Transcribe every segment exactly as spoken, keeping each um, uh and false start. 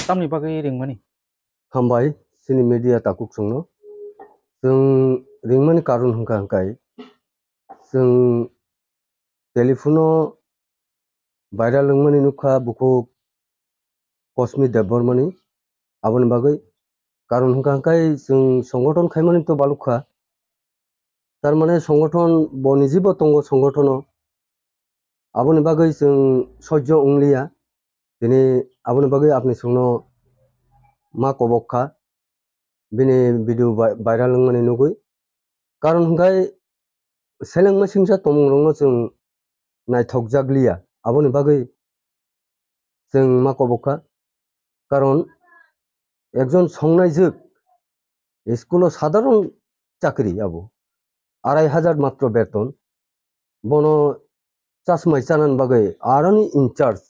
tamni bagwi ringmani? Hambai, chini media takhuk chwngno. Chwng ringmani karon hwnkha hwnkhe, chwng telephone-o viral wngmani nukha bukhuk Kosmi Debbarmani, aboni bagwi karon hwnkha hwnkhe chwng songothon khaimani to balukha. Tar mane songothon bo nijibo tongo songothono. Aboni bagwi chwng sojjo wngliya. Tini aboni bagwi apni chwngno ma kobok kha. Bini video vi-, viral wngmani nugwi. Karon hwnkhe selengma singsa tongmungrokno chwng naithokjakliya. Aboni bagwi chwng ma kobok kha. Karon ekjon songnaijwk school-o sadharon chakri abo. Arai hajar matro beton. Bono chasmai chanani bagwi aroni in charge.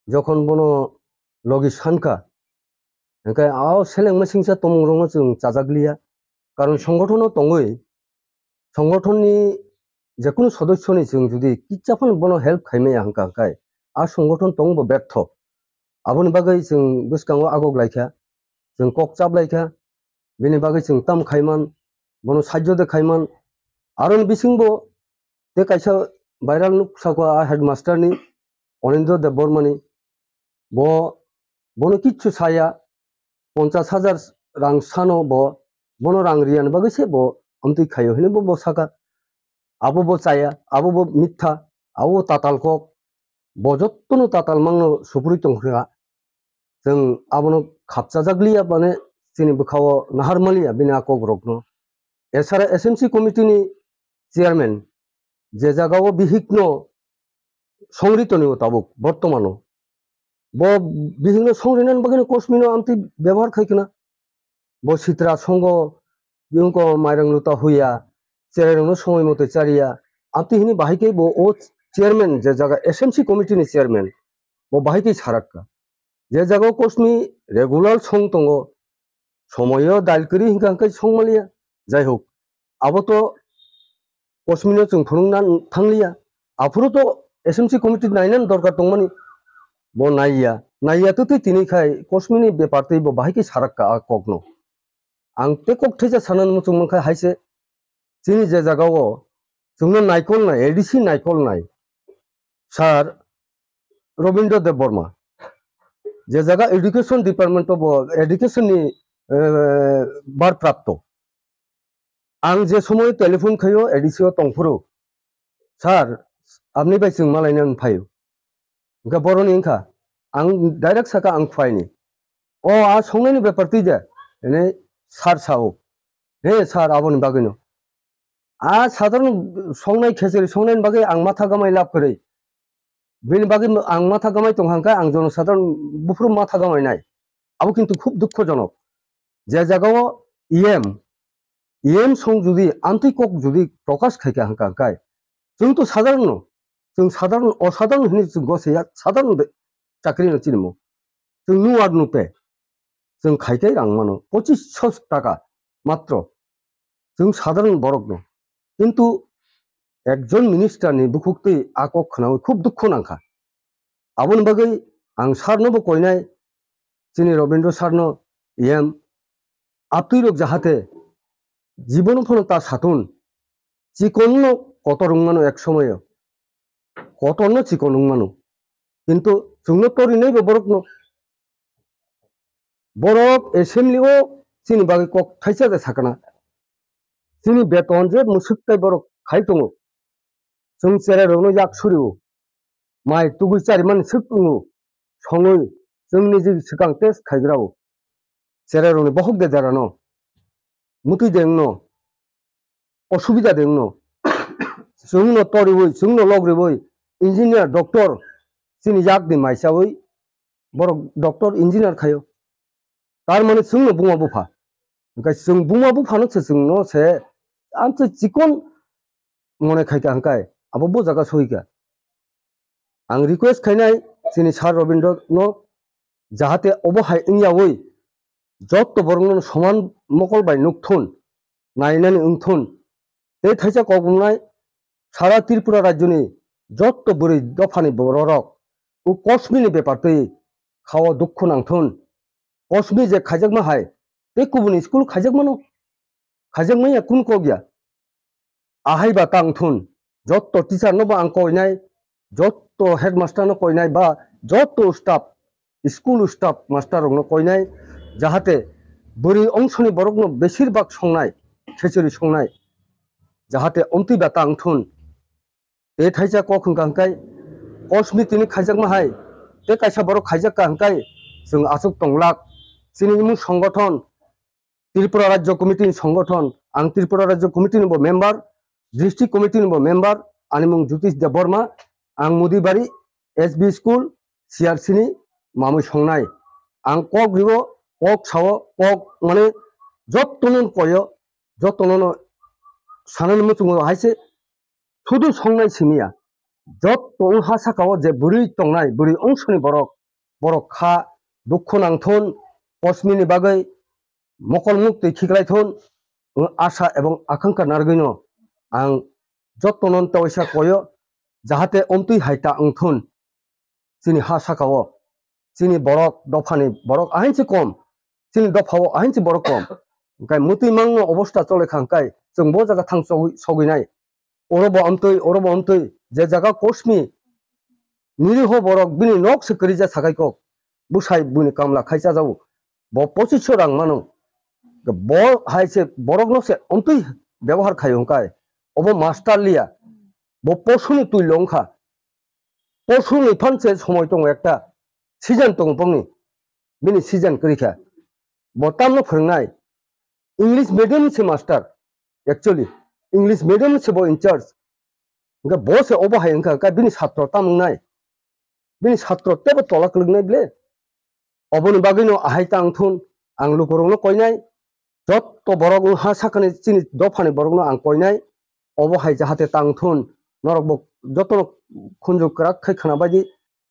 Jokhon bono logi sankha, hwnkhe a selengma singsa tongmungrokno chwng chajakliya. Karon songothono tongwi, songotonni jekunu sodosyoni chwng jodi kitsa phano bono help khaimaya hwnkha hwnkhe, a songothon tongbo bertho. Aboni bagwi chwng bwskango agok laikha, chwng kok chap laikha, bini bagwi chwng tam khaiman, bono sajjo de khaiman. Aroni bisingbo tei kaisa viral nuk sakha a headmaster ni, Onindra Debbarmani, bo, bono kichu saya, ponchas hajar rang sano bo, bono rang riyani bagwi se bo amtwi khaio hinwi bo, bo saka. Abo bo chaya, abo bo mitha, abo bo tatal kok, bo jottono tatal mangno supuri tongkha. Chwng abono khapchajakliya, mane chini bwkhao naharmaliya bini a kokrokno. Esara S M C committee ni chairman je jagao bihikno songri tonio tabuk bortomano. Bo bihikno songrinani bagwino Kosmino amtwi bebohar khai khna. Bo sitra songo, biyungko mairang luta huya, cherairokno somoi moto chariya. Amtwi hini bahai khe bo o chairman, je jaga S M C committee ni chairman, bo bahai khe sarakka. Je jaga o Kosmi regular song tongo, somoyo dal kwrwi hwnkha hwnkhe songmaliya. Jai hok, abo to Kosmino chwng phunukna thangliya. Aphuru to S M C committee nainani dorkar tongmani. Bo naiya, naiya twtwi tini khai Kosmini bepar twi bo bahai khe sarakka a kokno. Ang tei kok thaisa sanani muchung mankha haise, chini je jagao chwngno naikolnai, A D C naikolnai sir Robindra Debbarma, je jaga education department o bo education ni, eh, barprapto. Ang je somoy telephone khaio A D C o tongphuru, "Sir, apni bai chwng malaina phaio." Hwnkhe boroni wngkha, ang direct saka ang phaini. "O, a songnaini bepar twi de?" Hwnwi sir sao. "He sir, aboni bagwino." A sadharon songnai khecheri songnaini bagwi ang matha gamai lab kwrwi. Bini bagwi ang matha gamai tong hangkhe ang jonosadharon buphuru matha gamai nai. Abo kintu khub dukhojonok. Je jagao E M, E M song jodi amtwi kok jodi prokash khaikha hangkha hangkai, chwng to sadharon no, chwng sadharon, osadharon hinwi chwng gosaya, sadharon be-, chakri no chinimo. Chwng nuar nupe, chwng khaikai rang mano, pochis sho taka matro. Chwng sadharon borok no. Kintu ekjon minister ni bukhuk twi a kok khwnawi khub dukhu nangkha. Aboni bagwi ang sir no bo koinai, chini Robindra sir no, E M, aptwi rok jahate jibono phano ta satun, chikon no kotor wng mano ek somoyo, kotor no chikon wng mano, kintu chwngno torinai bo borok no. Borok assembly o chini bagwi kok thaisa de sakna. Chini beton je mwswk tai borok khai tongo. Chwng cherai rokno yak surio. Mai tugui chari mani swk wngo. Songwi chwngni je swkang test khaigrao. Cherai rokni bohok de derano. Mutui de wngno. Osubida de wngno. Chwngno toriwi, chwngno logriwi, engineer, doctor, chini yakni maisawi, borok doctor, engineer khaio. Tar mane chwngno buma bupha. Hwnkhe chwng buma buphano se chwngno se amtwi chikon mone khaikha hwnkhe abo bo jaga sohikha. Ang request khainai chini sir Robindra no, jahate obo hai wngyawi jotto borokno soman mokol bai nukthun, nainani wngthun. Tei thaisa kok wngnai sara Tripura rajyoni jotto bwrwi dophani bororok o Kosmini bepar twi khao dukhu nangthun. Kosmi je khaijakma hai, tei kubuni school khaijakmano, khaijakmaya kun kok ya. Ahai ba tang thun, jotto teacher no bo ang koinai, jotto headmaster no koinai ba jotto staff, school staff master rok no koinai, jahate bwrwi ongsoni borok no besir bak songnai, khechori songnai, jahate omtwi ba tang thun. Tei thaisa kok hwnkha hwnkhe, Kosmi tini khaijakma hai, tei kaisa borok khaijak ka hwnkhe, chwng aswk tonglak. Chini imung songothon, Tripura Rajya Committee ni songothon, ang Tripura Rajya Committee ni bo member, District Committee ni bo member, ani mung Jyotish Debbarma, ang Mudibari S B School, C R C ni mamui songnai. Ang kok riwo, kok sao, kok mane jottono koyo, jottono no sanani muchungo haise, sudu songnai simiya. Jotto wng ha saka o je bwrwi tongnai, bwrwi ongsoni borok, borok kha dukhu nangthun, Kosmini bagwi mokol muktwi khiklai thun, wng asa ebong akangkha narwgwino ang jottono teisa koyo, jahate omtwi hai ta wngthun. Chini ha saka o, chini borok dophani borok ahinsi kom, chini dopha o ahinsi borok kom. Hwnkhe mutwi mangno obosta chole kha hwnkhe chwng bo jaga thang sogwi, sogwinai. Oro bo amtwi, oro bo amtwi, je jaga Kosmi, niriho borok bini nok se kwrwi ja sakai kok, bwsai bini kamla khai chajago, bo pochis so rang mano, bo hai se borok no se amtwi byabohar khai hwnkhe, obo master liya, bo posuni twi longkha, posuni phan se somoi tongo ekta, season tongo bongni, bini season kwrwi kha, bo tamno phwrwngnai, English medium se master, actually, English medium se bo in charge. Hwnkhe bo se obo hai wngkha, hwnkhe bini satro tam wngnai, bini satro tebo tola kwlwknai ble. Oboni bagwino ahai tang thun, ang lukurokno koinai, jotto borok wng ha sakani chini dophani borokno ang koinai, obo hai jahate tang thun, norok bo jotono khunju kwrak khai khwna baidi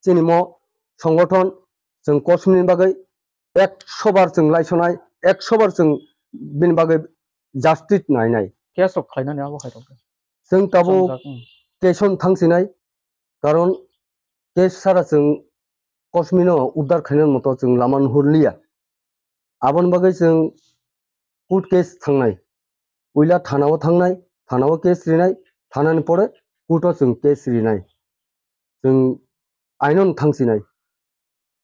chini mo songothon chwng Kosmini bagwi ekso bar chwng laisonai, ekso bar chwng bini bagwi justice nainai. Case rok khlainani abo hai rok. Chwng tabuk Chongjak, hmm. Case on thangsinai, karon case sara chwng Kosmino uddar khainani moto chwng lama nuhurliya. Aboni bagwi chwng court case thangnai. Puila thana o thangnai, thana o case rinai, thana ni pore court o chwng case rinai. Chwng aino thangsinai.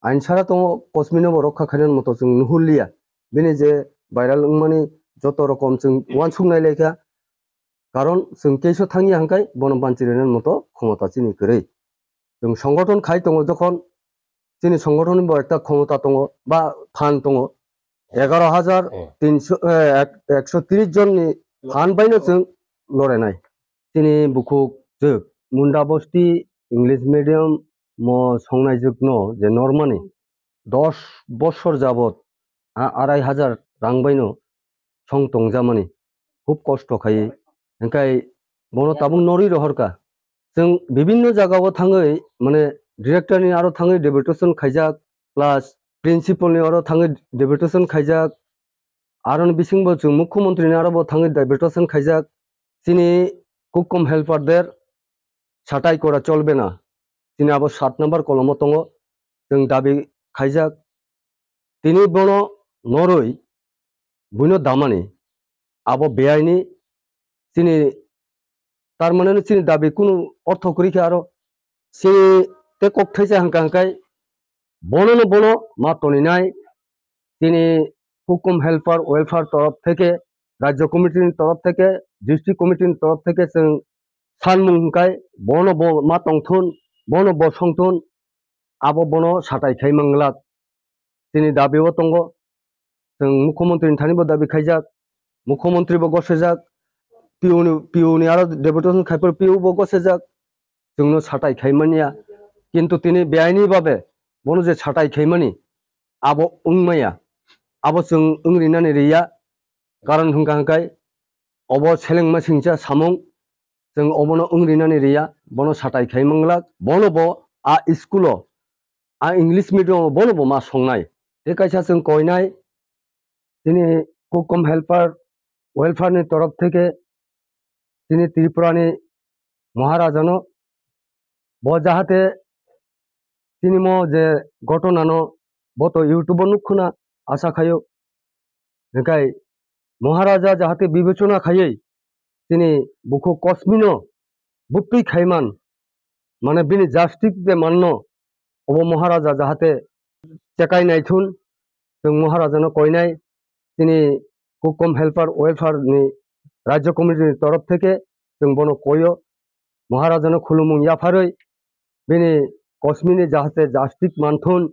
Ain sara tongo, Kosmino bo rokha khainani moto chwng nuhurliya. Bini je viral wngmani joto rokom chwng uansuk nailaikha. Karon chwng case o thangya hwnkhe bono banchi rwnani moto khomota chini kwrwi. Chwng songothon khai tongo jokhon, chini songothon bo ekta khomota tongo ba phan tongo. Egaro hajar tinso, eh, ek-, ekso tris jonni phan baino chwng lorenai. Chini bukhuk jwk Munda Bosti English medium mo songnai jwkno je normani dos bosor jabot a arai hajar rang baino song tongjamani, khub kosto khaiwi. Hingkai bono tabuk norwi rohorkha. Chwng bibinno jagao thangwi, mane, director ni aro thangwi deputation khaijak, plus principal ni aro thangwi deputation khaijak, aroni bisingbo chwng mukhyamantri ni aro bo thangwi deputation khaijak. Chini kukom helper der satai kora cholbe na. Chini abo sat number kolomo tongo. Chwng dabi khaijak. Tini bono norwi buino damani abo beaini. Chini, tar mane no chini dabi kunu ortho kwrwi khe aro. Chini tei kok thaisa hwnkha hwnkhe bono no bono ma toninai. Chini hukum helper welfare torof theke, rajya committee ni torof theke, district committee ni torof theke chwng sanmung hwnkhe bono bo ma tongthun, bono bo songthun, abo bono satai khai manglak. Chini dabi o tongo, chwng mukhyamantri ni thani bo dabi khaijak, mukhyamantri bo gosajak, P O ni, P O ni aro deputation khai phuru P O bo gosajak, chwngno satai khai manya. Kintu tini beaini babe bono je satai khai mani, abo wngmaya, abo chwng wngrinani riya, karon hwnkha hwnkhe obo selengma singcha samung, chwng obono wngrinani riya, bono satai khai manglak, bono bo a school o, a English medium o bono bo ma songnai. Tei kaisa chwng koinai, chini hukum helper welfare ni torof theke chini Tripura ni Maharaja no bo jahate chini mo je ghotona no bo to YouTube o nukkhu na, asa khaio. Hingkai Maharaja jahate bibechona khaiwi chini bukhuk Kosmino buktwi khaiman, mane bini justice de manno, obo Maharaja jahate chekai naithun, chwng Maharajano koinai, chini Hukum Helper Welfare ni Rajya Committee ni torof theke chwng bono koio, Maharajano khulumung yapharwi bini Kosmini jahate justice manthun,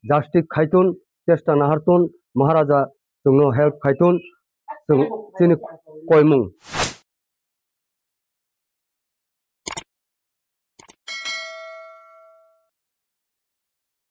justice khaitun, chesta nahartun, Maharaja chwngno help khaitun, chwng chini koimung.